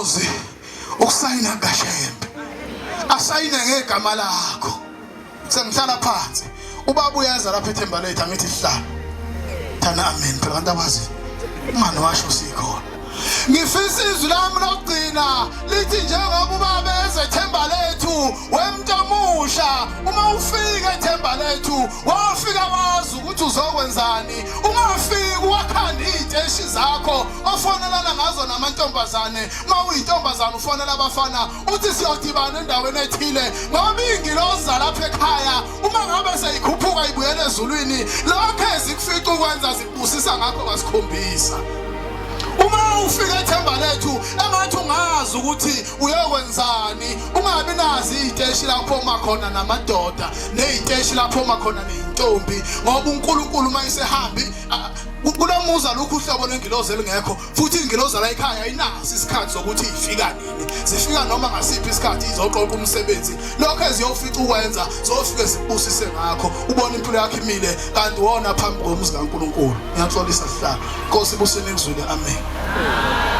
Kuyingozi ukusayina kaShembe. Asayine ngegama lakho. Sengihlala phansi. Ubaba uyeza lapha ethemba lethu angithi sihlala. Thana amen phela abantu abazi. Ungani washo sikhona. Ngifisa izwi lami lokugcina lithi njengoba ubaba eze themba lethu wemntomusha uma ufika ethemba lethu wafika wazi ukuthi uzokwenzani ungafiki wakhanda iy'teshi zakho ofonelana ngazo namantombazane uma uyintombazane ufonela abafana uthi siyodibana endaweni ethile ngoba iy'ngilozi zalapha ekhaya uma ngabe seyikhuphuka ibuyela ezulwini lokho ezikufica ukwenza zikubusisa ngakho kasikhombisa uma ufika ethemba lethu engathi ungazi ukuthi uyokwenzani ungabi nazi iy'teshi lapho uma khona namadoda ney'teshi lapho uma khona ney'ntombi ngoba uNkulunkulu uma esehambi kulomuzi alukho uhlobo lwengilozi elingekho futhi ingilozi la ekhaya ayinaso isikhathi sokuthi ifika nini zifika noma ngasiphi isikhathi izoqoqa umsebenzi lokho eziyofica ukwenza zofike zikubusise ngakho ubona impilo yakho imile kanti wona phambi komuzi kaNkulunkulu ngiyaxolisa sihlalo Nkosi ibusene kuzwile amen.